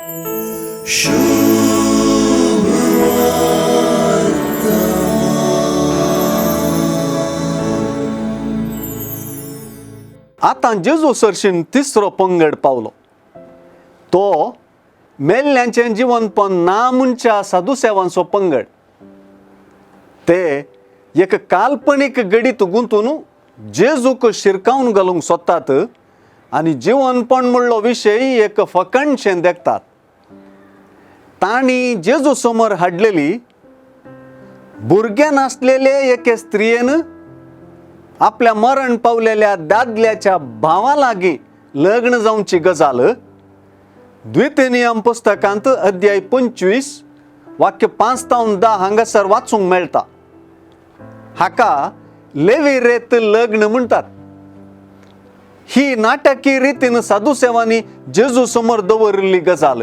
आतां जेजू सरशीन तिसरो पंगड पावलो. तो मेल्ल्यांचें जिवनपण ना म्हणच्या साधुसेवांचो पंगड. ते एक काल्पनीक घडीत गुंतून जेजूक शिरकावन घालूंक सोदतात आनी जिवनपण म्हणलो विशय एक फकांडशें देखतात. तांणी जेजू समोर हाडलेली भुरगें नासलेले एके स्त्रियेन आपल्या मरण पावलेल्या दादल्याच्या भावा लागीं लग्न जावची गजाल द्वितीय नियम पुस्तकांत अध्याय 25 वाक्य 5 तावन 10 हांगासर वाचूंक मेळटा. हाका लेवी रेत लग्न म्हणटात. ही नाटकी रितीन साधुसेवांनी जेजू समोर दवरिल्ली गजाल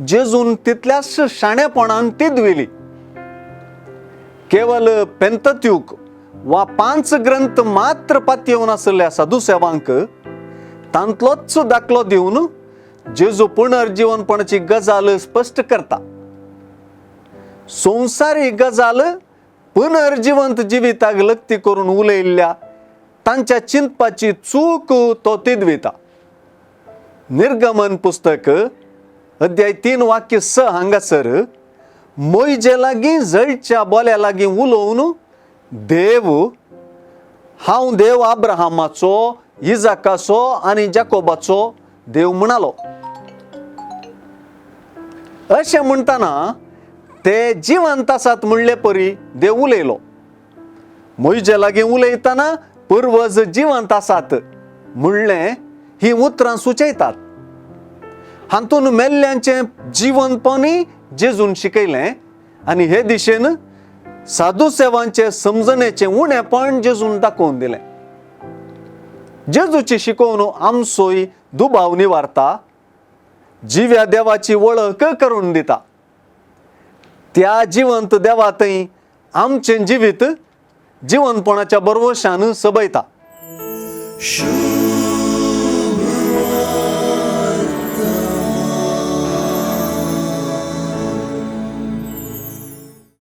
जेजून तितल्याच शाणेपणान तिदविली. केवल पेंतत्यूक वा 5 ग्रंथ मात्र पातयेवन आशिल्ल्या साधुसेवांक तांतलोच दाखलो दिवन जेजू पुनर्जीवनपणाची गजाल स्पश्ट करता. संवसारी गजाल पुनर्जिवंत जिविताक लक्ती करून उलयल्ल्या तांच्या चिंतपाची चूक तो तिदविता. निर्गमन पुस्तक अध्याय 3 वाक्य 6 हांगासर मोयजे लागीं जळच्या बोल्या लागीं उलोवन देव हांव देव अब्राहमाचो, इजाकाचो आनी जाकोबाचो देव म्हणालो. अशें म्हणटना ते जिवंत आसात म्हणले परी देव उलयलो. मोयजे लागीं उलयतना पुर्वज जिवंत आसात म्हणलें ही उतरां सुचयतात. हातून मेल्ल्यांचें जिवनपणूय जेजून शिकयलें आनी हे दिशेन साधुसेवांचे समजणेचें उणेपण जेजून दाखोवन दिलें. जेजूची शिकोवन आमचोय दुबाव निवारता, जिव्या देवाची वळख करून दिता. त्या जिवंत देवा थंय आमचें जिवीत जिवनपणाच्या बरवशान सबयता.